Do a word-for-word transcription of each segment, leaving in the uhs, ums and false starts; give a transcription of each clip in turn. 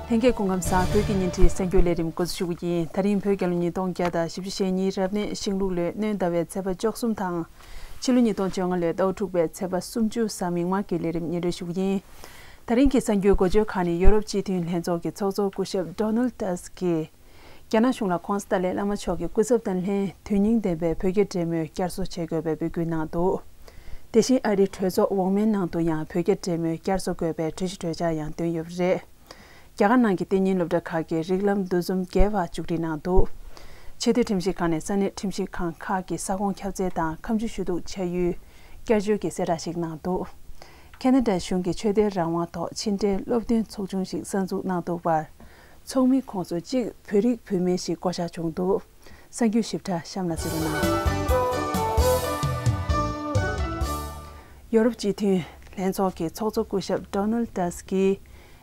ལྷན་རྒྱས་སྐུ་ཁམས་བཟང་། བོད་ཀྱི་ཉིན་རེའི་གསར་འགྱུར་ལས་རིམ་འགོ་འཛུགས་ཞུ་གི་ཡིན། ད་རིང་བོད་རྒྱལ་ལོ་ཉིས་སྟོང་བརྒྱ་དང་བཞི་བཅུ་ཞེ་གཉིས་རབ་གནས་ཤིང་ལུག་ལོའི་སྣྲོན་ཟླ་བའི་ཚེས་པ་བཅུ་གསུམ་དང་། ཕྱི་ལོ་ཉིས་སྟོང་བཅོ་ལྔ་ལོའི་ཟླ་བ་དྲུག་པའི་ཚེས་པ་སུམ་ཅུ་གཟའ་མིག་དམར་གྱི་ལས་རིམ་སྙན་སྒྲོན་ཞུ་གི་ཡིན། ད་རིང་གི་གསར་འགྱུར་འགོ་བརྗོད་ཁག་ནི། ཡོ་རོབ་སྤྱི་མཐུན་ལྷན་ཚོགས་ཀྱི་ཚོགས་གཙོ་སྐུ་ཞབས་ཌོ་ནལ་ཏཱ་སི་ཀིས་རྒྱ་ནག་གཞུང་ལ་༧གོང་ས་ཏཱ་ལའི་བླ་མ་མཆོག་གི་སྐུ་ཚབ་དང་ལྷན་དོན་སྙིང་ལྡན་པའི་བོད་རྒྱ་འབྲེལ་མོལ་བསྐྱར་གསོ་བྱེད་དགོས་པའི་འབོད་སྐུལ་གནང་འདུག་དེ་བཞིན་ཨ་རིའི་གྲོས་ཚོགས་འོག་མའི་ནང་དུ་ཡང་བོད་རྒྱ་འབྲེལ་མོལ་བསྐྱར་གསོ་དགོས་པའི་གྲོས་གཞི་གྲོས་འཆར་ཡང་བཏོན་ཡོད་པ་རེད། རྒྱ་གར་ནང་གི་གཏན་ཉིན་སློབ་གྲྭ་ཁག་གིས་རིགས་ལམ་འདུ་འཛོམས་བརྒྱད་པ་མཇུག་སྒྲིལ་གནང་འདུག་ཆེས་མཐོའི་ཁྲིམས་ཞིབ་ཁང་ནས་ས་གནས་ཁྲིམས་ཞིབ་ཁང་ཁག་གི་ས་ཁོངས་ཁྱབ་ཚད་དང་ཁ་མཆུ་ཞུ་གཏུག་བྱ་ཡུལ་བསྐྱར་བཅོས་ཀྱི་གསལ་བསྒྲགས་ཤིག་གནང་འདུག་ཁེ་ན་ཌ་གཞུང་གིས་ཆོས་དད་རང་དབང་ཐོག་ཕྱི་འབྲེལ་སློབ་སྟོན་ཚོགས་ཆུང་ཞིག་གསར་འཛུགས་གནང་འདུག་པར། ཚོགས་མི་ཁོངས་སུ་གཅིག་བོད་རིགས་བུད་མེད་ཞིག་བསྐོ་གཞག་བྱུང་འདུག་གསར་འགྱུར་ཞིབ་ཕྲ་གཤམ་ལ་གསན་རོགས་གནང་། ཡོ་རོབ་སྤྱི་མཐུན་ལྷན་ཚོགས་ཀྱི་ཚོགས་གཙོ་སྐུ་ཞབས་ཌོ་ནལ་ཏཱ་སི་ཀིས་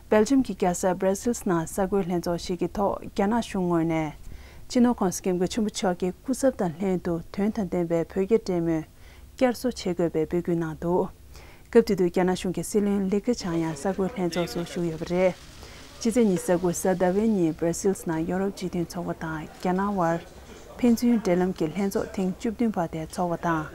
སྦེལ་ཇམ་གྱི་རྒྱལ་ས་སྦྲ་སིལ་ནང་གསར་འགོད་ལྷན་ཚོགས་ཤིག་གི་ཐོག་རྒྱ་ནག་གཞུང་ངོས་ནས་སྤྱི་ནོར་༧གོང་ས་༧སྐྱབས་མགོན་ཆེན་པོ་མཆོག་གི་སྐུ་ཚབ་དང་ལྷན་དུ་དོན་དང་ལྡན་པའི་བོད་རྒྱ་འབྲེལ་མོལ་བསྐྱར་གསོ་བྱེད་དགོས་པའི་འབོད་སྐུལ་གནང་འདུག་སྐབས་དེ་དུས་རྒྱ་ནག་གཞུང་གི་སྲིད་བློན་ལི་ཁེ་ཆང་ཡང་གསར་འགོད་ལྷན་ཚོགས་སུ་ཞུགས་ཡོད་པ་རེད། ཕྱི་ཚེས་ཉི་ཤུ་རྩ་དགུ་གཟའ་ཟླ་བའི་ཉིན་སྦྲ་སིལ་ནང་ཡོ་རོབ་སྤྱི་མཐུན་ཚོགས་པ་དང་རྒྱ་ནག་དབར་ཕན་ཚུན་འབྲེལ་ལམ་གྱི་ལྷན་ཚོགས་ཐེངས་བཅུ་བདུན་པ་དེ་འཚོགས་པ་དང་།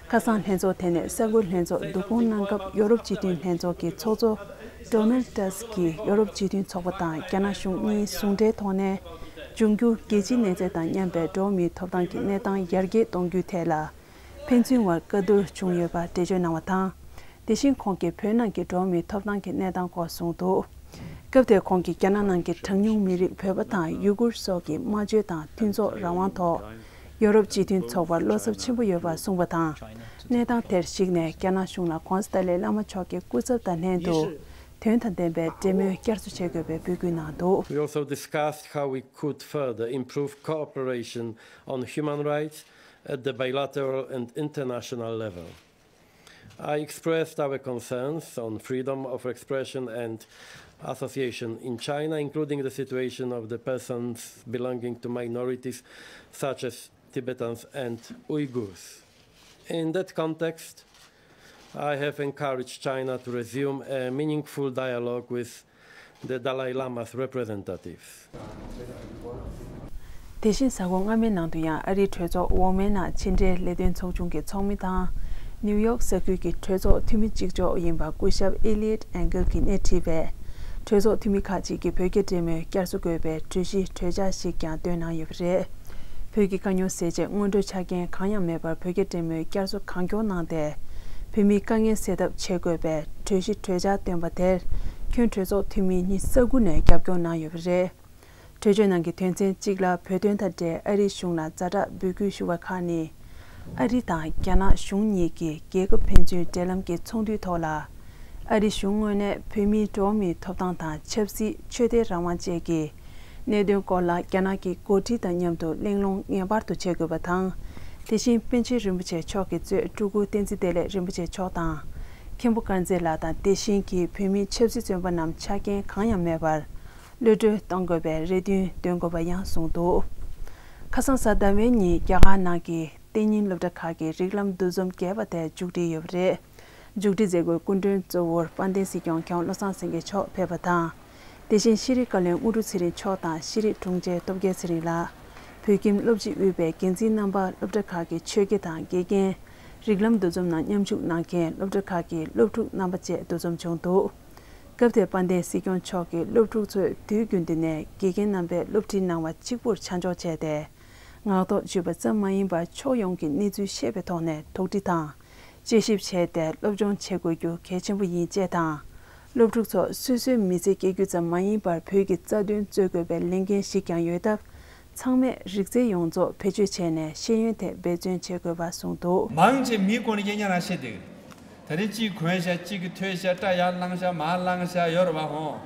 ཁ་སང་ལྷན་ཚོགས་དེ་ནས་གསར་འགོད་ལྷན་ཚོགས་བསྡུ་སྐོང་གནང་སྐབས་ཡོ་རོབ་སྤྱི་མཐུན་ལྷན་ཚོགས་ཀྱི་ཚོགས་གཙོ་ཌོ་ནལ་ཏཱ་སི་ཀིས་ཡོ་རོབ་སྤྱི་མཐུན་ཚོགས་པ་དང་རྒྱ་ནག་གཞུང་གཉིས་ཟུང་འབྲེལ་ཐོག་ནས་འབྱུང་འགྱུར་རྒྱལ་སྤྱིའི་གནས་ཚད་དང་མཉམ་པའི་འགྲོ་བ་མིའི་ཐོབ་ཐང་གི་གནས་སྟངས་ཡར་རྒྱས་གཏོང་རྒྱུའི་ཐད་ལ། ཕན་ཚུན་བར་བཀའ་བསྡུར་བྱུང་ཡོད་པ་འགྲེལ་བརྗོད་གནང་བ་དང་། དེ་བཞིན་ཁོང་གིས་བོད་ནང་གི་འགྲོ་བ་མིའི་ཐོབ་ཐང་གི་གནས་སྟངས་སྐོར་གསུངས་འདུག་སྐབས་དེར་ཁོང་གིས་རྒྱ་ནག་ནང་གི་གྲངས་ཉུང་མི་རིགས་བོད་པ་དང་ཡུ་གུར་སོགས་ཀྱི་སྨྲ་བརྗོད་དང་མཐུན་ཚོགས་རང་དབང་ཐོག་ཡོ་རོབ་སྤྱི་མཐུན་ཚོགས་པར་བློ་འཚབ་ཆེན་པོ་ཡོད་པ་གསུངས་པ་དང་། གནས་སྟངས་དེར་གཞིགས་ནས་རྒྱ་ནག་གཞུང་ལ་༧གོང་ས་ཏཱ་ལའི་བླ་མ་མཆོག་གི་སྐུ་ཚབ་དང་ལྷན་དུ་དོན་དང་ལྡན་པའི་འབྲེལ་མོལ་བསྐྱར་གསོ་བྱེད་དགོས་པའི་འབོད་སྐུལ་གནང་འདུག We also discussed how we could further improve cooperation on human rights at the bilateral and international level. I expressed our concerns on freedom of expression and association in China, including the situation of the persons belonging to minorities such as Tibetans and Uyghurs. In that context, I have encouraged China to resume a meaningful dialogue with the Dalai Lama's representatives. དེ་བཞིན་གཟའ་འཁོར་སྔ་མའི་ནང་དུ་ཡང་ཨ་རིའི་གྲོས་ཚོགས་འོག་མའི་ནང་ཕྱི་འབྲེལ་ལས་དོན་ཚོགས་ཆུང་གི་ཚོགས་མི་དང་། ནིའུ་ཡོག་ས་ཁུལ་གྱི་གྲོས་ཚོགས་འཐུས་མི་གཅིག་ལྕོགས་ཡིན་པ་སྐུ་ཞབས་ཨེ་ལི་ཡེ་ཊི་ཨན་གྷལ་གྱིས་སྣེ་ཁྲིད་པའི་གྲོས་ཚོགས་འཐུས་མི་ཁག་ཅིག་གིས་བོད་རྒྱ་འབྲེལ་མོལ་བསྐྱར་གསོ་དགོས་པའི་གྲོས་གཞི་གྲོས་འཆར་ཞིག་ཀྱང་བཏོན་གནང་ཡོད་པ་རེད། བོད་ཀྱི་དཀའ་རྙོག་སེལ་ཆེད་སྔོན་འགྲོའི་ཆ་རྐྱེན་གང་ཡང་མེད་པར་བོད་རྒྱ་འབྲེལ་མོལ་བསྐྱར་གསོ་གང་མགྱོགས་གནང་སྟེ། བོད་མིའི་དཀའ་ངལ་སེལ་ཐབས་བྱེད་དགོས་པའི་གྲོས་གཞི་གྲོས་འཆར་བཏོན་པ་དེར། ཁྱོན་གྲོས་ཚོགས་འཐུས་མི་ཉི་ཤུ་རྩ་དགུ་ནས་རྒྱབ་སྐྱོར་གནང་ཡོད་པ་རེད། གྲོས་ཆོད་ནང་གི་དོན་ཚན་གཅིག་ལ་བོད་དོན་དང་འབྲེལ་ཨ་རིའི་གཞུང་ལ་ཛ་དྲག་འབོད་སྐུལ་ཞུ་བ་ཁག་ནི། ཨ་རི་དང་རྒྱ་ནག་གཞུང་གཉིས་ཀྱིས་རྒྱལ་ཁབ་ཕན་ཚུན་འབྲེལ་ལམ་གྱི་ཚོགས་འདུའི་ཐོག་ལ། ཨ་རིའི་གཞུང་ངོས་ནས་བོད་མིའི་འགྲོ་བ་མིའི་ཐོབ་ཐང་དང་ཆབ་སྲིད་ཆོས་དད་རང་དབང་བཅས་ཀྱི་གནད་དོན་སྐོར་ལ་རྒྱ་ནག་གི་འགོ་ཁྲིད་དང་མཉམ་དུ་གླེང་སློང་ངེས་པར་དུ་བྱེད་དགོས་པ་དང་། དེ་བཞིན་པཎ་ཆེན་རིན་པོ་ཆེ་མཆོག་གི་གཙོས་སྤྲུལ་སྐུ་བསྟན་འཛིན་བདེ་ལེགས་རིན་པོ་ཆེ་མཆོག་དང་། མཁན་པོ་དཀར་མཛེས་ལགས་དང་དེ་བཞིན་གྱི་བོད་མིའི་ཆབ་སྲིད་བཙོན་པ་རྣམས་ཆ་རྐྱེན་གང་ཡང་མེད་པར། གློད་གྲོལ་གཏོང་དགོས་པའི་རེ་འདུན་འདོན་དགོས་པ་ཡང་གསུངས་འདུག་ཁ་སང་གཟའ་ཟླ་བའི་ཉིན་རྒྱ་གར་ནང་གི་གཏན་ཉིན་སློབ་གྲྭ་ཁག་གི་རིགས་ལམ་འདུ་འཛོམས་བརྒྱད་པ་དེ་མཇུག་སྒྲིལ་ཡོད་པ་རེད། མཇུག་སྒྲིལ་མཛད་སྒོའི་སྐུ་མགྲོན་གཙོ་བོར་དཔལ་ལྡན་སྲིད་སྐྱོང་མཁན་བློ་བཟང་སེང་གེ་མཆོག་ཕེབས་པ་དང་། དེ་བཞིན་ཤེས་རིག་བཀའ་བློན་དངོས་གྲུབ་ཚེ་རིང་མཆོག་དང་ཤེས་རིག་དྲུང་ཆེ་སྟོབས་རྒྱལ་ཚེ་རིང་ལགས། བོད་ཁྱིམ་སློབ་སྤྱི་དབུས་པའི་འགན་འཛིན་རྣམ་པ། སློབ་གྲྭ་ཁག་གི་ཆོས་དགེ་དང་དགེ་རྒན། རིགས་ལམ་འདུ་འཛོམས་ནང་མཉམ་ཞུགས་གནང་མཁན་སློབ་གྲྭ་ཁག་གི་སློབ་ཕྲུག་རྣམ་པ་བཅས་འདུ་འཛོམས་བྱུང་འདུག་སྐབས་དེར་དཔལ་ལྡན་སྲིད་སྐྱོང་མཆོག་གིས་སློབ་ཕྲུག་ཚོས་དུས་རྒྱུན་དུ་ནས་དགེ་རྒན་རྣམ་པས་སློབ་ཁྲིད་གནང་བ་གཅིག་པུར་ཆ་འཇོག་བྱས་ཏེ། ངག་ཐོག་བརྗོད་པ་ཙམ་མ་ཡིན་པར་ཕྱོགས་ཡོངས་ཀྱི་གནས་ཚུལ་ཤེས་པའི་ཐོག་ནས་དོགས་འདྲི་དང་། དཔྱད་ཞིབ་བྱས་ཏེ་སློབ་སྦྱོང་བྱེད་དགོས་རྒྱུ་གལ་ཆེན་པོ་ཡིན་ཅེས་དང་། སློབ་ཕྲུག་ཚོ་སོ་སོའི་མི་ཚེ་སྐྱེལ་རྒྱུ་ཙམ་མ་ཡིན་པར་བོད་ཀྱི་རྩ་དོན་རྩོད་དགོས་པའི་ལས་འགན་ཞིག་ཀྱང་ཡོད་སྟབས། ཚང་མས་རིག་རྩལ་ཡོངས་རྫོགས་བེད་སྤྱོད་བྱས་ནས་ཤེས་ཡོན་ཐད་འབད་བརྩོན་བྱེད་དགོས་པ་གསུངས་འདུག་མང་ཆེ་མིའི་སྒོ་ནས་རྐྱང་རྐྱང་རང་བཤད་འདུག་ད་རེས་གཅིག་གོན་ཤག་གཅིག་གིས་ཐོས་ཤག་སྐྲ་ཡར་བླངས་ཤག་མར་བླངས་ཤག་ཡོད་རེད་བ་ཧོ།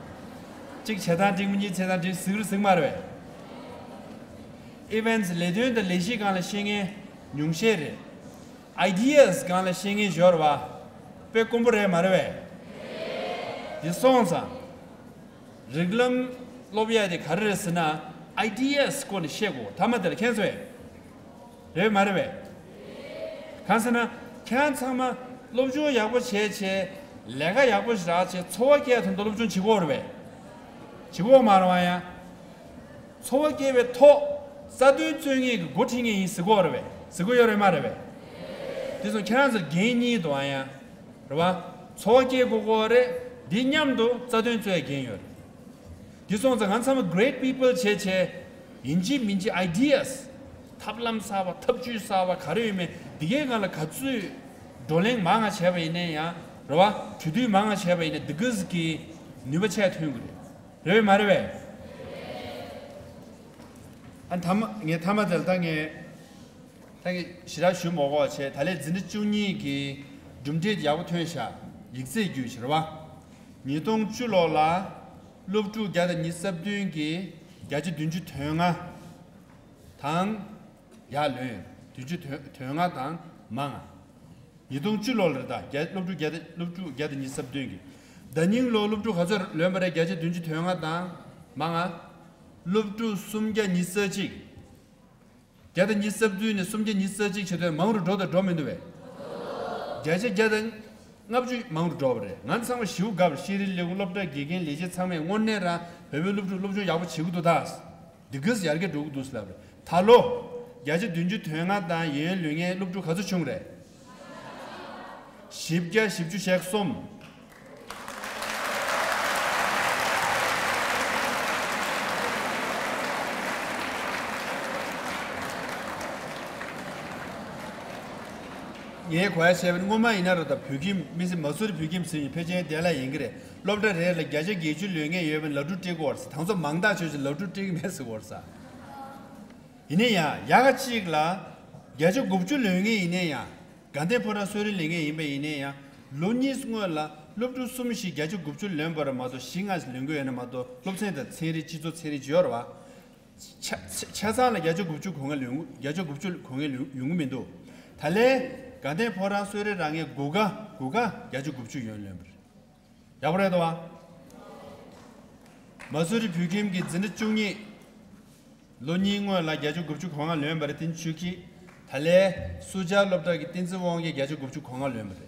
གཅིག་བྱེད་སྟངས་འགྲིག་མི་གཉིས་བྱེད་སྟངས་འགྲིག་ཟིག་རེད་ཟིག་མ་རེད་བས། Events ལས་དོན་དང་ལས་གཞི་སྒང་ལ་ཤེས་མཁན་ཉུང་ཤས་རེད། Ideas སྒང་ལ་ཤེས་མཁན་ཡོད་རེད་བ། དཔེ་དཀོན་པོ་རེད་མ་རེད་བས། འདི་སོང་ཙང་། རིགས་ལམ་སློབ་ཡ་དེ་ག་རེ་རེད་ཟེར་ན། Ideas སྐོར་ནས་བཤད་དགོས་མཐའ་མ་དེ་ལ་མཁྱེན་སོང་ངས། རེད་མ་རེད་བས། གང་ཟེར་ན། ཁྱེད་རང་ཚང་མ་སློབ་སྦྱོང་ཡག་པོ་བྱས་བྱས། ལས་ཀ་ཡག་པོ་ཞིག་རག་བྱས་འཚོ་བ་སྐྱེལ་ཐུབ་མདོག་སློབ་སྦྱོང་བྱེད་དགོས་རེད་བས། བྱེད་དགོས་མ་རེད་བ་ཡ། འཚོ་བ་སྐྱེལ་བའི་ཐོག་རྩ་དོན་རྩོད་མཁན་གྱི་འགོ་ཁྲིད་མཁན་ཡིན་ཟེར་གོ་རེད་བས། ཟེར་གོ་ཡོད་རེད་མ་རེད་བས། དེ་སོང་ཁྱེད་རང་ཚོར་འགན་གཉིས་འདུག་ཨ་ཡ། རེད་བ། འཚོ་བ་སྐྱེལ་དགོས་གོ་རེད། འདི་མཉམ་དུ་རྩ་དོན་རྩོད་ཡ་འགན་ཡོད་རེད། འདི་སོང་ཙང་ང་ཚང་མ་great people་བྱས་བྱས། ཡིན་གཅིག་མིན་གཅིག་ideas། ཐབས་ལམ་གསར་བ་ཐབས་ཇུས་གསར་བ་ག་རེ་ཡོད་མེད་འདི་གའི་སྒང་ལ་ག་ཚོད་བགྲོ་གླེང་མང་ང་བྱས་པ་ཡིན་ནའི་ཡང་རེད་བ། གྲོས་བསྡུར་མང་ང་བྱས་པ་ཡིན་ནའི་འདི་ག་ཟིག་གི་ནུས་པ་ཆེ་ཐོན་གི་རེད། རེད་བས་མ་རེད་བས། ཨ་མཐའ་མ་ངས་མཐའ་མ་དེ་ལ་ད་ངས་ད་ངས་ཞེ་དྲག་ཞུ་མ་དགོས་བྱས། ད་ལན་འཛིན་གྲྭ་བཅུ་གཉིས་ཀྱི་གྲུབ་འབྲས་ཡག་པོ་ཐོན་ཤག་ཡིག་ཚད་བརྒྱུད་ཤག་རེད་བ། ཉིས་སྟོང་བཅུ་ལོ་ལ་སློབ་ཕྲུག་བརྒྱ་དང་ཉི་ཤུ་རྩ་བདུན་གྱིས་བརྒྱ་ཆ་བདུན་ཅུ་དོན་ལྔ་དང་ཡར་ལོན། བདུན་ཅུ་དོན་དོན་ལྔ་དང་མང་ང་། ཉིས་སྟོང་བཅུ་ལོ་ལ་རེད་ད། བརྒྱ་སློབ་ཕྲུག་བརྒྱ་དང་སློབ་ཕྲུག་བརྒྱ་དང་ཉི་ཤུ་རྩ་བདུན་གྱིས། ཟླ་ཉིན་ལོ་སློབ་ཕྲུག་ག་ཚོད་ལོན་པ་རེད། བརྒྱ་ཆ་བདུན་ཅུ་དོན་ལྔ་དང་མང་ང་། སློབ་ཕྲུག་སུམ་བརྒྱ་ཉི་ཤུ་རྩ་གཅིག་བརྒྱ་དང་ཉི་ཤུ་རྩ་བདུན་ནས་སུམ་བརྒྱ་ཉི་ཤུ་རྩ་གཅིག་བྱེད་དུས་མང་རུ་འགྲོ་དང་འགྲོ་མི་འདུག་བས། བརྒྱ་ཆ་བརྒྱ་དང་ལྔ་བཅུ་མང་རུ་འགྲོ་བ་རེད། ང་ཚང་མ་ཞིའུ་དགའ་བར་ཤེས་རིག་ལས་ཁུངས་སློབ་གྲྭ་དགེ་རྒན་ལས་བྱེད་ཚང་མས་དངོས་གནས་རང་བོད་པའི་སློབ་ཕྲུག་སློབ་སྦྱོང་ཡག་པོ་བྱེད་ཀྱི་འདུག་ད། འདི་གས་ཡར་རྒྱས་འགྲོ་གི་འདུག་ལབ་རེད། ད་ལོ་བརྒྱ་ཆ་བདུན་ཅུ་དོན་ལྔ་དང་ཡན་ལོན་མཁན་སློབ་ཕྲུག་ག་ཚོད་བྱུང་རེད། བཞི་བརྒྱ་བཞི་བཅུ་ཞེ་གསུམ། ངས་གོ་ཡ་བྱས་པ་ནི་སྔོན་མ་ཡིན་ན་ར་ད་བོད་ཁྱིམ་མི་སེར་མ་སུ་རི་བོད་ཁྱིམ་ཟེར་ཡིན་ཕལ་ཆེར་བདེ་ལ་ཡིན་གི་རེད། སློབ་གྲྭ་རེ་ལ་བརྒྱ་ཆ་བརྒྱད་ཅུ་ལོན་མཁན་ཡོད་པའི་ལག་འབྲུ་སྤྲད་གི་ཡོད་རེད་ཟེར། དང་ཚོ་མང་དག་ཆོས་ཀྱི་ལག་འབྲུ་སྤྲད་གི་མེད་ཟེར་གི་ཡོད་རེད་ཟེར། ཡིན་ན་ཡང་ཡག་ག་གཅིག་ལ་བརྒྱ་ཆ་དགུ་བཅུ་ལོན་མཁན་ཡིན་ན་ཡང་། དགའ་ལྡན་ཕོ་བྲང་གསོ་རིག་ལས་ངན་ཡིན་པ་ཡིན་ན་ཡང་། ལོ་གཉིས་སྔོན་ལ་སློབ་ཕྲུག་གསུམ་བཞི་བརྒྱ་ཆ་དགུ་བཅུ་ལོན་པ་རེད་མ་གཏོགས་བཞི་ལྔ་ཞིག་ལོན་གི་ཡོད་ན་མ་གཏོགས་སློབ་ཚན་དང་ཚན་རིག་སྤྱི་ཚོགས་ཚན་རིག་བརྗོད་རེད་བ། ཆ་ཆ་ཆ་ཚང་ལ་བརྒྱ་ཆ་དགུ་བཅུ་གོ་ལྔ་ལོན། བརྒྱ་ཆ་དགུ་བཅུ་གོ་ལྔ་ལོན་ཡོང་གི་མི་འདུག་ད་ལན་དགའ་ལྡན་ཕོ་བྲང་གསོ་རིག་རང་ངས་དགུ་ག་དགུ་ག་བརྒྱ་ཆ་དགུ་བཅུ་ཡོན་ལོན་པ་རེད། ཡག་པོ་རེད་དོ། མ་སུ་རི་བོད་ཁྱིམ་གྱི་འཛིན་གྲྭ་བཅུ་གཉིས། ལོ་གཉིས་སྔོན་ལ་བརྒྱ་ཆ་དགུ་བཅུ་གོ་ལྔ་ལོན་པ་རེད། བསྟན་ཆོས་སྐྱིད། ད་ལན་སུ་ཇཱ་སློབ་གྲྭ་གི་བསྟན་འཛིན་དབང་རྒྱལ་བརྒྱ་ཆ་དགུ་བཅུ་གོ་ལྔ་ལོན་པ་རེད།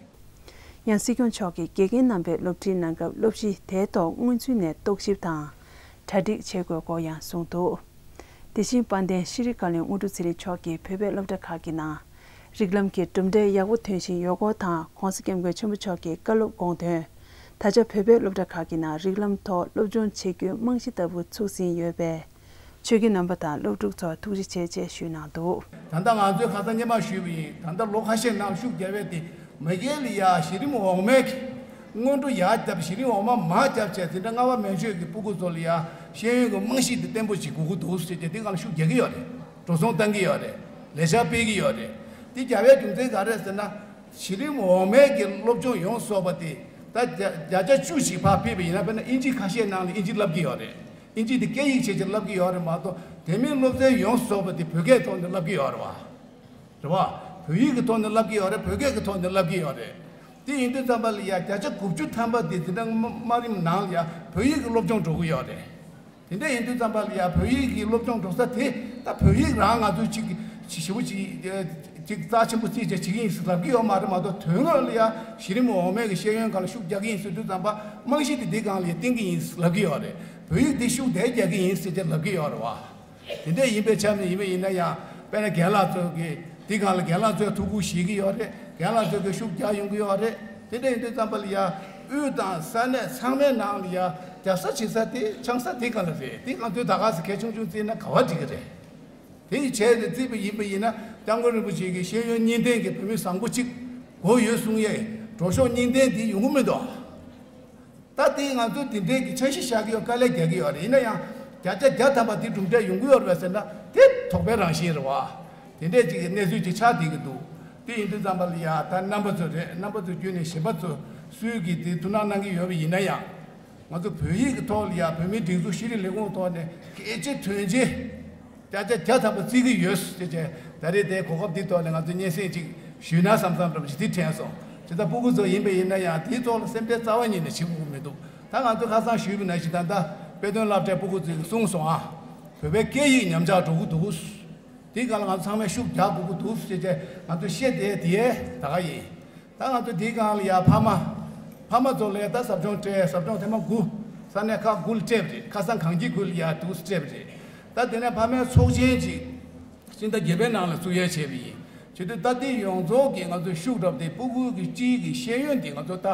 ཡང་སྲིད་སྐྱོང་མཆོག་གིས་དགེ་རྒན་རྣམ་པས་སློབ་ཁྲིད་གནང་སྐབས་སློབ་གཞི་དེའི་ཐོག་སྔོན་ཚུད་ནས་རྟོག་ཞིབ་དང་། གྲ་སྒྲིག་བྱེད་དགོས་སྐོར་ཡང་གསུངས་འདུག་དེ་བཞིན་དཔལ་ལྡན་ཤེས་རིག་བཀའ་བློན་དངོས་གྲུབ་ཚེ་རིང་མཆོག་གིས་བོད་པའི་སློབ་གྲྭ་ཁག་གི་ནང་། རིགས་ལམ་གྱི་གྲུབ་འབྲས་ཡག་པོ་ཐོན་བཞིན་ཡོད་སྐོར་དང་། ྋགོང་ས་ྋསྐྱབས་མགོན་ཆེན་པོ་མཆོག་གི་བཀའ་སློབ་དགོངས་དོན། ད་ཆ་བོད་པའི་སློབ་གྲྭ་ཁག་གི་ནང་རིགས་ལམ་ཐོག་སློབ་སྦྱོང་བྱེད་རྒྱུའི་རྨང་གཞི་ལྟ་བུ་ཚུགས་ཟིན་ཡོད་པས། ཆོས་དགེ་རྣམ་པ་དང་སློབ་ཕྲུག་ཚོར་ཐུགས་རྗེ་ཆེ་ཅེས་ཞུས་གནང་འདུག་ད་ལྟ་ང་ཚོས་ཁ་སང་སྔོན་མ་ཞུས་པ་ཡིན། ད་ལྟ་ལོ་ཁ་ཤས་ནང་ཤུགས་རྒྱབ་པ་དེ་མ་གི་ལ་ཡ་གཞི་རིམ་འོག་མའི་གི་སྔོན་འགྲོ་ཡར་བརྒྱབ། གཞི་རིམ་འོག་མ་མར་བརྒྱབ་བྱས། དེ་འདྲ་རྔ་བ་སྨན་བཅོས་ཀྱི་སྤུ་གུ་ཚོ་ལ་ཡ་ཤེས་ཡོན་གྱི་རྨང་གཞི་དེ་བརྟན་པོ་ཞིག་དགོས་ཀྱི་འདུག་ཟེར་བྱས་དེ་སྒང་ལ་ཤུགས་རྒྱག་གི་ཡོད་རེད། འགྲོ་སོང་བཏང་གི་ཡོད་རེད། ལས་འཆར་སྤེལ་གྱི་ཡོད་རེད། དེ་རྒྱབ་པའི་རྒྱུ་མཚན་ག་རེ་ཟེར་ན། གཞི་རིམ་འོག་མའི་གི་སློབ་སྦྱོང་ཡོངས་རྫོགས་པ་དེ་ད་བརྒྱ་བརྒྱ་ཆ་བཅུ་ཞིག་ཕར་ཕུད་པ་ཡིན་ན། དཔེར་ན་ཨིན་ཇི་ཁ་ཤས་ནང་ལ་ཨིན་ཇི་བསླབ་ཀྱི་ཡོད་རེད། ཨིན་ཇི་དེ་སྐད་ཡིག་བྱས་བྱས་བསླབ་ཀྱི་ཡོད་རེད་མ་གཏོགས། དེ་མིན་སློབ་ཚན་ཡོངས་རྫོགས་པ་དེ་བོད་སྐད་ཐོག་ནས་བསླབ་ཀྱི་ཡོད་རེད་བ། རེད་བ། བོད་ཡིག་གི་ཐོག་ནས་བསླབ་ཀྱི་ཡོད་རེད། བོད་སྐད་ཀྱི་ཐོག་ནས་བསླབ་ཀྱི་ཡོད་རེད། དེ་ཡིན་དུས་ཙམ་པ་ལ་ཡ་བརྒྱ་ཆ་དགུ་བཅུ་ཐམ་པ་དེ་འཛིན་གྲྭ་དམའ་རིམ་ནང་ལ་ཡ་བོད་ཡིག་གི་སློབ་སྦྱོང་འགྲོ་གི་ཡོད་རེད། དེ་འདྲ་ཡིན་དུས་ཙམ་པ་ལ་ཡ་བོད་ཡིག་གི་སློབ་སྦྱོང་འགྲོ་ས་དེ། ད་བོད་ཡིག་རང་ང་ཚོས་ཅིག་ཞེ་པོ་ཅིག་ཅིག་རྩ་ཆེན་པོ་བརྩིས་བྱས་བྱེད་ཀྱི་ཡིན་ཟེར་ལབ་ཀྱི་ཡོད་མ་རེད་མ་གཏོགས། དོན་དངོས་ལ་ཡ་གཞི་རིམ་འོག་མའི་གི་ཤེས་ཡོན་སྒང་ལ་ཤུགས་རྒྱག་གི་ཡིན་ཟེར་དུས་ཙམ་པ། རྨང་གཞི་དེ་འདི་སྒང་ལ་ཡ་བཏིང་གི་ཡིན་ཟེར་ལབ་ཀྱི་ཡོད་རེད། བོད་ཡིག་འདི་ཤུགས་དེ་རྒྱག་གི་ཡིན་ཟེར་བྱས་ལབ་ཀྱི་ཡོད་རེད་བ། དེ་འདྲ་ཡིན་པའི་ཆ་ནས་ཡིན་པ་ཡིན་ན་ཡང་། དཔེར་ན་རྒན་ལགས་ཚོ་གིས་འདི་སྒང་ལ་རྒན་ལགས་ཚོས་ཐུགས་ཁུར་བཞེས་ཀྱི་ཡོད་རེད། རྒན་ལགས་ཚོ་གིས་ཤུགས་རྒྱག་ཡོང་གི་ཡོད་རེད། དེ་འདྲ་ཡིན་དུས་ཙམ་པ་ལ་ཡ་དབུས་དང་ས་གནས་ཚང་མའི་ནང་ལ་ཡ་རྒྱག་ས་བྱེད་ས་དེ། སྦྱང་ས་དེ་སྒང་ལ་རེད། དེ་ང་ཚོས་ད་ག་ཟེ་གལ་ཆུང་ཆུང་བརྩིས་ན་ག་པར་འགྲིག་གི་རེད། དེ་ཡི་བྱས་ཏེ་བརྩིས་པ་ཡིན་པ་ཡིན་ན། སྐྱབས་མགོན་རིན་པོ་ཆེ་གིས་ཤེས་ཡོན་གཉིས་ལྡན་གྱི་བོད་མི་བཟང་པོ་གཅིག་དགོས་ཡོད་གསུང་ཡས། འགྲོ་ཕྱོགས་གཉིས་ལྡན་དེ་ཡོང་གི་མི་འདུག་ད་དེ་ང་ཚོས་དེ་འདྲའི་གི་འཆར་གཞི་བཞག་གི་ཡོད། དཀའ་ལས་རྒྱག་གི་ཡོད་རེད། ཡིན་ན་ཡང་བརྒྱ་ཆ་བརྒྱ་ཐམ་པ་དེ་གྲུབ་འབྲས་ཡོང་གི་ཡོད་རེད་པས་ཟེར་ན། དེ་དོགས་པའི་རང་བཞིན་རེད་བ། དེ་འདྲས་ཅིག་གི་གནས་ཚུལ་ཅིག་ཆགས་བསྡད་ཀྱི་འདུག་དེ་ཡིན་དུས་ཙམ་པ་ལ་ཡ། ད་རྣམ་པ་ཚོ་རེད། རྣམ་པ་ཚོ་བརྒྱུད་ནས་གཞན་པ་ཚོ་སུས་ཀྱིས་དེ་ཐུགས་སྣང་གནང་གི་ཡོད་པ་ཡིན་ན་ཡང་། ང་ཚོ་བོད་ཡིག་གི་ཐོག་ལ་ཡ་བོད་མིའི་སྒྲིག་འཛུགས་ཤེས་རིག་ལས་ཁུངས་ཐོག་ནས་གལ་ཆེ་དོན་ཆེ། བརྒྱ་ཆ་བརྒྱ་ཐམ་པ་བརྩི་གི་ཡོད་ཟེར་བྱས། ད་རེས་དེ་གོ་སྐབས་འདི་ཐོག་ནས་ང་ཚོ་སྙན་སེང་ཅིག་ཞུས་ན་བསམ་བསམ་འདྲ་པོ་ཞིག་དེ་དྲན་སོང་། དེ་ལྟར་སྤུ་གུ་ཚོ་ཡིན་པ་ཡིན་ན་ཡང་དེའི་ཐོག་ལ་སེམས་ཁྲལ་རྩ་བ་ཉིད་ནས་བྱེད་དགོས་ཀྱི་མི་འདུག་ད་ང་ཚོས་ཁ་སང་ཞུས་པ་ནང་བཞིན། ད་ལྟ་དཔེ་སྟོན་སློབ་གྲྭའི་སྤུ་གུ་ཚོས་གསུངས་སོང་ཨ། བོད་པའི་སྐད་ཡིག་ཉམས་ཆག་འགྲོ་གི་འདུག་དེའི་སྒང་ལ་ང་ཚོ་ཚང་མས་ཤུགས་རྒྱག་དགོས་ཀྱི་འདུག་ཟེར་བྱས་ང་ཚོས་བཤད་བསྡད་དེ་ད་ག་ཡིན། ད་ང་ཚོ་དེའི་སྒང་ལ་ཡ་ཕ་མ། ཕ་མ་ཚོ་ལ་ཡ་ད་ཟབ་སྦྱོང་སྤྲད། ཟབ་སྦྱོང་ཐེངས་མ་དགུ། ས་གནས་ཁག་དགུ་ལ་སྤྲད་པ་རེད། ཁ་སང་གངས་སྐྱིད་ཁུལ་ལ་ཡ་དུ་སྤྲད་པ་རེད། ད་དེ་ནས་ཕ་མའི་ཚོགས་ཆེན་ཅིག་སྤྱི་ཟླ་བརྒྱད་པའི་ནང་ལ་བཙུགས་ཡས་བྱས་པ་ཡིན། བྱེད་དུས་ད་ལྟའི་ཡོངས་རྫོགས་ཀྱི་ང་ཚོའི་ཤུགས་དྲག་དེ་སྤུ་གུ་གི་སྤྱིའི་གི་ཤེས་ཡོན་དེ་ང་ཚོ་ད་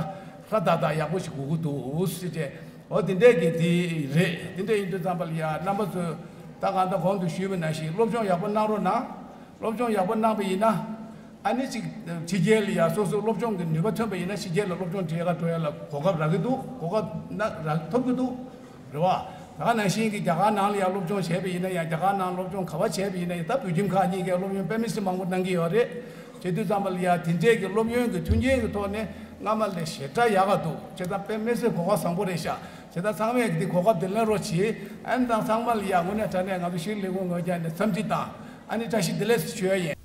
ཧྲ་ཏག་ཏག་ཡག་པོ་ཞིག་དགོས་ཀྱི་འདུག་ཟེར་ཏེ། འོ་དེ་འདྲས་ཀྱི་དེ་རེད། དེ་འདྲས་ཡིན་དུས་ཙམ་པ་ལ་ཡ་རྣམ་པ་ཚོས་ད་གང་ལྟར་གོང་དུ་ཞུས་པ་ནང་བཞིན་སློབ་སྦྱོང་ཡག་པོ་གནང་རོགས་གནང་། སློབ་སྦྱོང་ཡག་པོ་གནང་པ་ཡིན་ན། ཨ་ནི་ཅིག་ཕྱི་རྒྱལ་ལ་ཡ་སོ་སོ་སློབ་སྦྱོང་གི་ནུས་པ་ཐོན་པ་ཡིན་ན་ཕྱི་རྒྱལ་ལ་སློབ་སྦྱོང་བྱེད་ག་འགྲོ་ཡ་ལ་གོ་སྐབས་རག་གི་འདུག་གོ་སྐབས་ན་རག་ཐུབ་ཀྱི་འདུག་རེད་བ། ད་ག་ནང་བཞིན་གྱི་རྒྱ་གར་ནང་ལ་ཡ་སློབ་སྦྱོང་བྱས་པ་ཡིན་ན་ཡང་རྒྱ་གར་ནང་སློབ་སྦྱོང་ག་བ་བྱས་པ་ཡིན་ན་ཡང་ད་བོད་ཁྱིམ་ཁག་གཉིས་ཀས་སློབ་ཡོན་དཔེ་མི་སྲིད་མང་པོ་གནང་གི་ཡོད་རེད། བྱེད་དུས་ཙམ་པ་ལ་ཡ་དེ་འདྲས་ཀྱི་སློབ་ཡོན་གྱི་མཐུན་རྐྱེན་གྱི་ཐོག་ནས་སྔ་མ་ལས་ཞེ་དྲག་ཡག་ག་འདུག་བྱས་ཙང་དཔེ་མི་སྲིད་གོ་སྐབས་བཟང་པོ་རེད་ཤག་བྱས་ཙང་ཚང་མས་འདི་གོ་སྐབས་འདི་ལེན་རོགས་གྱིས། ཨ་ནི་ད་ཚང་མ་ལ་ཡ་དངོས་གནས་དྲང་གནས་ང་ཚོ་ཤེས་རིག་ལས་ཁུངས་ངོས་ཀྱང་ནས་འཚམས་འདྲི་དང་ཨ་ནི་བཀྲ་ཤིས་བདེ་ལེགས་ཞུ་ཡ་ཡིན།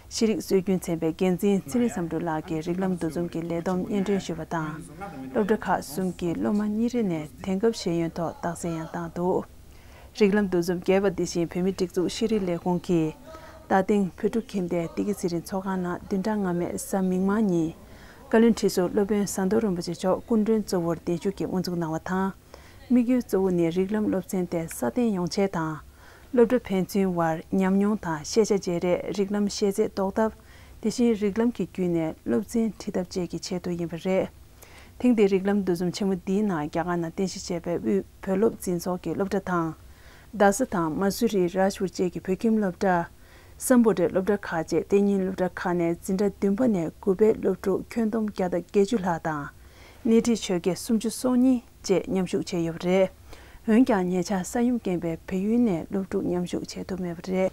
ཤེས་རིག་སྲོལ་རྒྱུན་ཚན་པའི་འགན་འཛིན་ཚེ་རིང་བསམ་གྲུབ་ལགས་ཀྱིས་རིགས་ལམ་འདུ་འཛོམས་ཀྱི་ལས་བསྡོམས་སྙན་སྒྲོན་ཞུས་པ་དང་། སློབ་གྲྭ་ཁག་གསུམ་གྱི་སློབ་མ་གཉིས་རེ་ནས་དེང་སྐབས་ཤེས་ཡོན་ཐོག་རྟགས་གསལ་ཡང་བཏང་འདུག་རིགས་ལམ་འདུ་འཛོམས་བརྒྱད་པ་འདི་བཞིན་བོད་མིའི་སྒྲིག་འཛུགས་ཤེས་རིག་ལས་ཁུངས་ཀྱིས་རྟ་སྟེང་བོད་ཕྲུག་ཁྱིམ་སྡེ་བདེ་སྐྱིད་ཚེ་རིང་ཚོགས་ཁང་ནང་བདུན་ཕྲག་སྔ་མའི་གཟའ་མིག་དམར་ཉིན། བཀའ་བློན་ཁྲི་ཟུར་སློབ་དཔོན་ཟམ་གདོང་རིན་པོ་ཆེ་མཆོག་སྐུ་མགྲོན་གཙོ་བོར་གདན་ཞུ་གིས་དབུ་འཛུགས་གནང་བ་དང་། དམིགས་ཡུལ་གཙོ་བོ་ནི་རིགས་ལམ་སློབ་ཚན་དེ་སྲ་བརྟན་ཡོང་ཆེད་དང་། སློབ་གྲྭ་ཕན་ཚུན་དབར་ཉམས་མྱོང་དང་ཤེས་བྱ་བརྗེ་རེས། རིགས་ལམ་ཤེས་ཚད་ཟློག་ཐབས། དེ་བཞིན་རིགས་ལམ་གྱི་བརྒྱུད་ནས་སློབ་ཚན་ཁྲིད་ཐབས་བཅས་ཀྱི་ཆེད་དུ་ཡིན་པ་རེད། ཐེངས་འདིའི་རིགས་ལམ་འདུ་འཛོམས་ཆེན་མོ་འདིའི་ནང་རྒྱ་གར་ནང་རྟེན་གཞི་བྱས་པའི་དབུས་བོད་སློབ་འཛིན་ཚོགས་ཀྱི་སློབ་གྲྭ་དང་། རྡ་ས་དང་མ་སུ་རི། རཱཇ་པུར་བཅས་ཀྱི་བོད་ཁྱིམ་སློབ་གྲྭ། སམ་བྷོ་ཊའི་སློབ་གྲྭ་ཁག་བཅས་དེ་ཉིན་སློབ་གྲྭ་ཁག་ནས་འཛིན་གྲྭ་བདུན་པ་ནས་དགུ་པའི་སློབ་ཕྲུག་ཁྱོན་བསྡོམས་བརྒྱ་དང་བརྒྱད་ཅུ་ལྷག་དང་། སྣེ་ཁྲིད་ཆོས་དགེ་སུམ་ཅུ་སོ་གཉིས་བཅས་མཉམ་ཞུགས་བྱས་ཡོད་པ་རེད། འོན་ཀྱང་ཉེ་ཆར་ས་ཡོམ་རྐྱེན་པས་བལ་ཡུལ་ནས་སློབ་ཕྲུག་མཉམ་ཞུགས་བྱེད་ཐུབ་མེད་པ་རེད།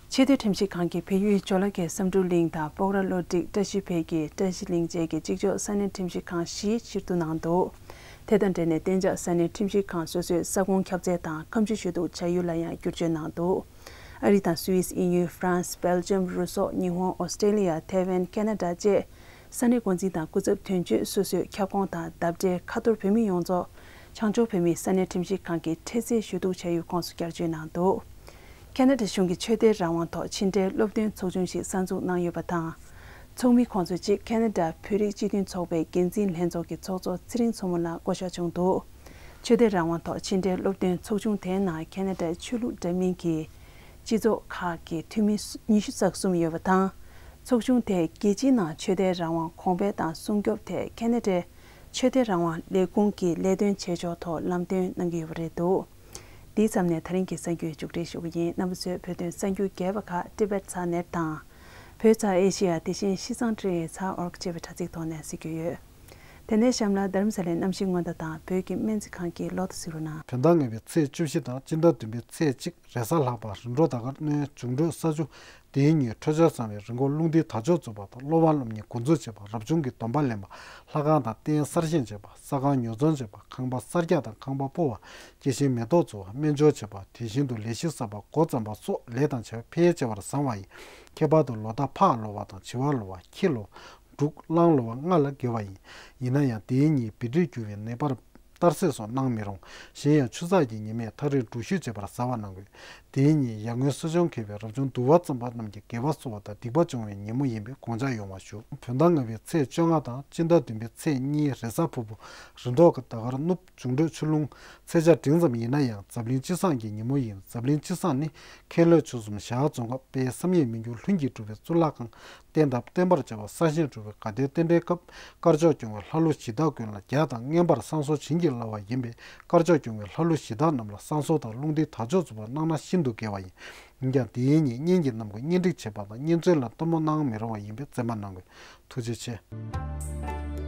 ཆེས་མཐོའི་ཁྲིམས་ཞིབ་ཁང་གིས་བལ་ཡུལ་ཇོ་ལ་ཁའི་བསམ་འགྲུབ་གླིང་དང་སྤོག་ར་བློ་སྒྲིག་བཀྲ་ཤིས་འཕེལ་གྱི་བཀྲ་ཤིས་གླིང་བཅས་ཀྱི་གཅིག་ལྕོགས་ས་གནས་ཁྲིམས་ཞིབ་ཁང་བཞི་ཕྱིར་བསྡུ་གནང་འདུག་དེ་དང་འབྲེལ་ནས་གཏན་འཇགས་ས་གནས་ཁྲིམས་ཞིབ་ཁང་སོ་སོའི་ས་ཁོངས་ཁྱབ་ཚད་དང་ཁ་མཆུ་ཞུ་གཏུག་བྱ་ཡུལ་ལ་ཡང་བསྒྱུར་བཅོས་གནང་འདུག་ཨ་རི་དང་སུད་སི། དབྱིན་ཡུལ། ཧྥ་རན་སི། སྦེལ་ཇམ། རུ་སོག་ཉི་ཧོང་། ཨོ་སི་ཀྲེ་ལི་ཡ། ཐའེ་ཝན། ཁེ་ན་ཌ་བཅས་ས་གནས་འགོ་འཛིན་དང་སྐུ་ཚབ་དོན་གཅོད་སོ་སོའི་ཁྱབ་ཁོངས་དང་བརྡ་སྤྲོད་ཁ་ཐོར་བོད་མི་ཡོངས་རྫོགས་བྱང་ཕྱོགས་བོད་མིའི་ས་གནས་ཁྲིམས་ཞིབ་ཁང་གི་འཕྲལ་སེལ་ཞུ་གཏུག་བྱ་ཡུལ་ཁོངས་སུ་བསྐྱར་བཅོས་གནང་འདུག་ཁེ་ན་ཌ་གཞུང་གིས་ཆོས་དད་རང་དབང་ཐོག་ཕྱི་འབྲེལ་སློབ་སྟོན་ཚོགས་ཆུང་ཞིག་གསར་འཛུགས་གནང་ཡོད་པ་དང་། ཚོགས་མི་ཁོངས་སུ་གཅིག་ཁེ་ན་ཌ་བོད་རིགས་སྤྱི་མཐུན་ཚོགས་པའི་འགན་འཛིན་ལྷན་ཚོགས་ཀྱི་ཚོགས་གཙོ་ཚེ་རིང་མཚོ་མོ་ལགས་བསྐོ་གཞག་བྱུང་འདུག་ཆོས་དད་རང་དབང་ཐོག་ཕྱི་འབྲེལ་སློབ་སྟོན་ཚོགས་ཆུང་དེའི་ནང་ཁེ་ན་ཌའི་ཆོས་ལུགས་འདྲ་མིན་གྱི་སྤྱི་ཚོགས་ཁག་གི་འཐུས་མི་ཉི་ཤུ་རྩ་གསུམ་ཡོད་པ་དང་། ཚོགས་ཆུང་དེས་རྒྱལ་སྤྱིའི་ནང་ཆོས་དད་རང་དབང་གོང་འཕེལ་དང་སྲུང་སྐྱོབ་ཐད་ཁེ་ན་ཌའི་ཆོས་དད་རང་དབང་ལས་ཁུངས་ཀྱི་ལས་དོན་བྱེད་ཕྱོགས་ཐོག་ལམ་སྟོན་གནང་གི་ཡོད་པ་རེད་འདུག་འདིའི་མཚམས་ནས་ད་རིང་གི་གསར་འགྱུར་མཇུག་སྒྲིལ་ཞུ་གི་ཡིན། རྣམ་པ་ཚོས་བོད་དོན་གསར་འགྱུར་རྒྱས་པ་ཁག་Tibet Dot net དང་། བོད་ཚ་ཨེ་ཤི་ཡ། དེ་བཞིན་ཤིས་ཙང་ཀྲི་ཡེ་ཚ་ཨོར་ཀ་ཅེས་པའི་དྲ་ཚིགས་ཐོག་ནས་གཟིགས་རྒྱུ་ཡོད། དེ་ནས་གཤམ་ལ་རྡ་རམ་ས་ལའི་གནམ་གཤིས་སྔོན་བརྡ་དང་བོད་ཀྱི་སྨན་རྩིས་ཁང་གི་ལོ་ཐོ་གཟིགས་རོགས་གནང་། བོད་ཟླ་ལྔ་པའི་ཚེས་བཅུ་བཞི་དང་སྤྱི་ཟླ་བདུན་པའི་ཚེས་གཅིག་རེས་གཟའ་ལྷག་པ། རིམ་གྲོ་ཟླ་སྐར་སྣོན། འབྱུང་འཕྲོད་ས་ཆུ། དེའི་ཉིན་འཕྲོད་སྦྱོར་བཟང་བའི་རི་མགོ་རླུང་རྟའི་དར་ལྕོག་འཛུགས་པ་དང་། སློབ་མ་སློབ་གཉེར་འགོ་འཛུགས་བྱེད་པ། རབ་བྱུང་གི་སྡོམ་པ་ལེན་པ། ལྷ་ཁང་དང་རྟེན་གསར་བཞེངས་བྱེད་པ། ས་ཁང་ཉོ་ཚོང་བྱེད་པ། ཁང་པ་གསར་རྒྱག་དང་ཁང་པ་སྤོ་བ། སྐྱེ་ཤིང་མེ་ཏོག་བཙུགས་པ། སྨན་སྦྱོར་བྱེད་པ། དེ་བཞིན་དུ་ལས་གཞི་གསར་པ་འགོ་བརྩམས་པ་སོགས་ལས་དང་བྱ་བའི་ཕན་ཡོན་ཆེ་བར་བཟང་བ་ཡིན། ཁྱད་པར་དུ་ལོ་ཟླ་ཕག་ལོ་བ་དང་བྱི་བ་ལོ་བ། ཁྱི་ལོ། འབྲུག་གླང་ལོ་བ་ལྔ་ལ་དགེ་བ་ཡིན། ཡིན་ན་ཡང་དེའི་ཉིན་བི་ཊི་རྒྱུ་བའི་ནད་པར་གཏར་སྲེག་སོགས་གནང་མི་རུང་། གཞན་ཡང་ཆུ་ཚགས་ཀྱི་ཉི་མས་ཐག་རིང་འགྲུལ་བཞུད་བྱེད་པར་བཟའ་བ་གནང་དགོས། དེའི་ཉིན་ཡར་སྔོན་གསོ་སྦྱོང་མཁས་པའི་རབ་བྱུང་འདུལ་བ་བརྩམས་པ་རྣམས་ཀྱི་དགེ་བ་གསོ་བ་དང་སྡིག་པ་སྦྱོང་བའི་ཉིན་མོ་ཡིན་པས་དགོངས་འཇགས་ཡོང་བ་ཞུ། བོད་ཟླ་ལྔ་པའི་ཚེས་བཅོ་ལྔ་དང་སྤྱི་ཟླ་བདུན་པའི་ཚེས་གཉིས་རེས་གཟའ་ཕུར་བུ། རི་མཐོ་གི་ཟླ་སྐར་སྣུབ། འབྱུང་འཕྲོད་ཆུ་ཀླུང་། ཚེས་ཆ་འབྲིང་ཙམ་ཡིན་ན་ཡང་འཛམ་གླིང་སྤྱི་བསང་གི་ཉིན་མོ་ཡིན། འཛམ་གླིང་སྤྱི་བསང་ནི་ཁེ་ལོ་ཆུ་གསུམ་ཞག་རྫོང་ཁག་དཔལ་བསམ་ཡས་མི་འགྱུར་ལྷུན་གྱིས་གྲུབ་པའི་གཙུག་ལག་ཁང་། རྟེན་དང་བརྟེན་པར་བཅས་པ་གསར་བཞེངས་གྲུབ་པའི་དགའ་ལྡན་རྟེན་འབྲེལ་སྐབས་དཀར་ཕྱོགས་སྐྱོང་བའི་ལྷ་ཀླུ་གཞི་བདག་ཀུན་ལ་རྒྱགས་དང་རྔན་པར་བསང་གསོལ་བྱིན་གྱིས་བརླབས་པ་ཡིན་པས་དཀར་ཕྱོགས་སྐྱོང་བའི་ལྷ་ཀླུ་གཞི་བདག་རྣམས་ལ་བསང་གསོལ་དང་རླུང་རྟའི་དར་ལྕོག་འཛུགས་པ་གནང་ན་ཤིན་ཏུ་དགེ་བ་ཡིན། ཡིན་ཀྱང་དེའི་ཉིན་གཉེན་གྱི་རྣམས་ཀྱིས་གཉེན་སྒྲིག་བྱེད་པ་དང་གཉེན་བཙུན་ལ་སྟོན་མོ་གནང་མི་རུང་བ་ཡིན་པས་བརྩི་མ་གནང་དགོས། ཐུགས་རྗེ་ཆེ།